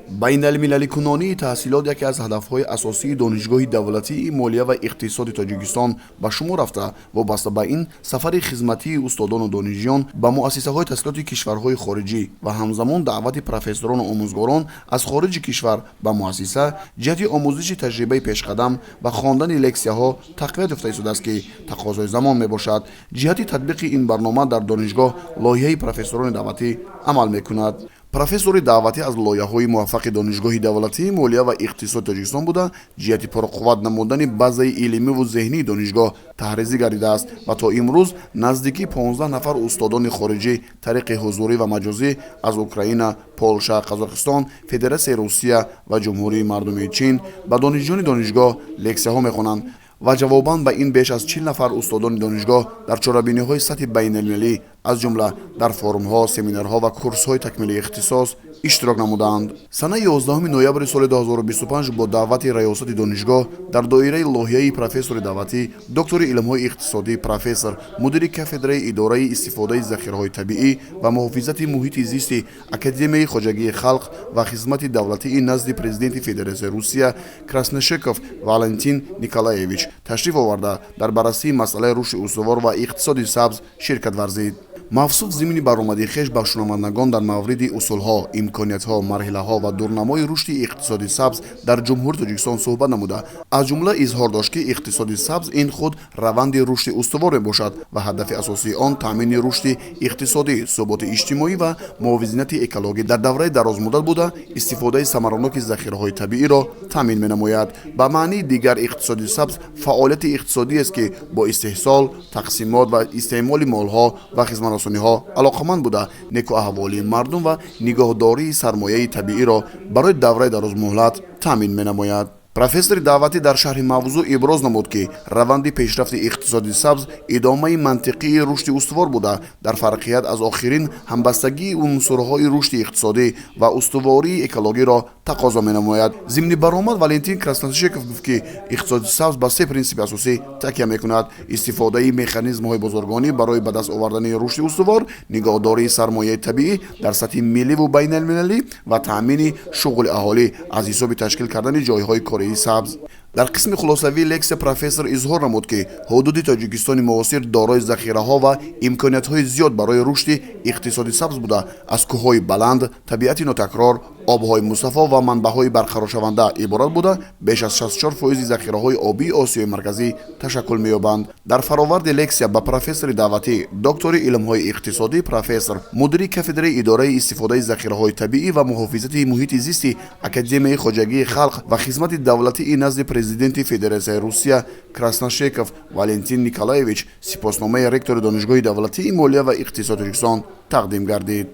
Байналмилаликунонии таҳсилот яке аз ҳадафҳои асосии Донишгоҳи давлатии молия ва иқтисоди Тоҷикистон ба шумор рафта, вобаста ба ин сафари хизматии устодону донишҷӯён ба муассисаҳои таҳсилоти кишварҳои хориҷӣ ва ҳамзамон даъвати профессорону омӯзгорон аз хориҷи кишвар ба муассиса ҷиҳати омӯзиши таҷрибаи пешқадам ва хондани лексияҳо тақвият ёфта истодааст, ки тақозои замон мебошад. Ҷиҳати татбиқи ин барнома дар донишгоҳ лоиҳаи профессорони даъватӣ амал мекунад. Профессори даъватӣ аз лоиҳаҳои муваффақи Донишгоҳи давлатии молия ва иқтисоди Тоҷикистон буда, ҷиҳати пурқувват намудани базаи илмиву зеҳнии донишгоҳ таҳризӣ гардидааст ва то имрӯз наздики 15 нафар устодони хориҷӣ тариқи ҳузурӣ ва маҷозӣ аз Украина, Полша, Қазоқистон, Федератсияи Русия ва Ҷумҳурии Мардумии Чин ба донишҷӯёни донишгоҳ лексияҳо мехонанд ва ҷавобан ба ин беш аз 40 нафар устодони донишгоҳ дар чорабиниҳои сатҳи байналмилалӣ, аз ҷумла дар форумҳо, семинарҳо ва курсҳои такмили ихтисос иштирок намуданд. Санаи 11 ноябри соли 2025 бо даъвати раёсати донишгоҳ дар доираи лоиҳаи профессори даъватӣ доктори илмҳои иқтисодӣ, профессор, мудири кафедраи идораи истифодаи захираҳои табиӣ ва муҳофизати муҳити зисти Академияи хоҷагии халқ ва хизмати давлатии назди Президенти Федератсияи Русия Красношеков Валентин Николаевич ташриф оварда, дар баррасии масъалаи рушди устувор ва иқтисоди сабз ширкат варзид. Мавсуф зимни баромади хеш ба шунавандагон дар мавриди усулҳо, имкониятҳо, марҳилаҳо ва дурнамои рушди иқтисоди сабз дар Ҷумҳурии Тоҷикистон суҳбат намуда, аз ҷумла изҳор дошт, ки иқтисоди сабз ин худ раванди рушди устувор мебошад ва ҳадафи асосии он таъмини рушди иқтисодӣ, суботи иҷтимоӣ ва мувозинати экологӣ дар давраи дарозмуддат буда, истифодаи самараноки захираҳои табииро таъмин менамояд. Ба маънии дигар, иқтисоди сабз фаъолияти иқтисодиест, ки бо истеҳсол, тақсимот ва истеъмоли молҳо ва хизматрасониҳо алоқаманд буда, некуаҳволии мардум ва нигоҳдории сармояи табииро барои давраи дарозмуҳлат таъмин менамояд. Профессори даъватӣ дар шарҳи мавзӯъ иброз намуд, ки раванди пешрафти иқтисоди сабз идомаи мантиқии рушди устувор буда, дар фарқият аз охирин ҳамбастагии унсурҳои рушди иқтисодӣ ва устувории экологиро тақозо менамояд. Зимни баромад Валентин Красношеков гуфт, ки иқтисоди сабз ба се принсипи асосӣ такя мекунад: истифодаи механизмҳои бозоргонӣ барои ба даст овардани рушди устувор, нигоҳдории сармояи табиӣ дар сатҳи милливу байналмилалӣ ва таъмини шуғли аҳолӣ аз ҳисоби ташкил кардани ҷойҳои кории сабз. Дар қисми хулосавии лексия профессор изҳор намуд, ки ҳудуди Тоҷикистони муосир дорои захираҳо ва имкониятҳои зиёд барои рушди иқтисоди сабз буда, аз кӯҳҳои баланд, табиати нотакрор, обҳои мусаффо ва манбаъҳои барқароршаванда иборат буда, беш аз 64 фоизи захираҳои обии Осиёи Марказӣ ташаккул меёбанд. Дар фароварди лексия ба профессори даъватӣ, доктори илмҳои иқтисодӣ, профессор, мудири кафедраи идораи истифодаи захираҳои табиӣ ва муҳофизати муҳити зисти Академияи хоҷагии халқ ва хизмати давлатии назди Президенти Федератсияи Русия Красношеков Валентин Николаевич сипосномаи ректори Донишгоҳи давлатии молия ва иқтисоди Тоҷикистон тақдим гардид.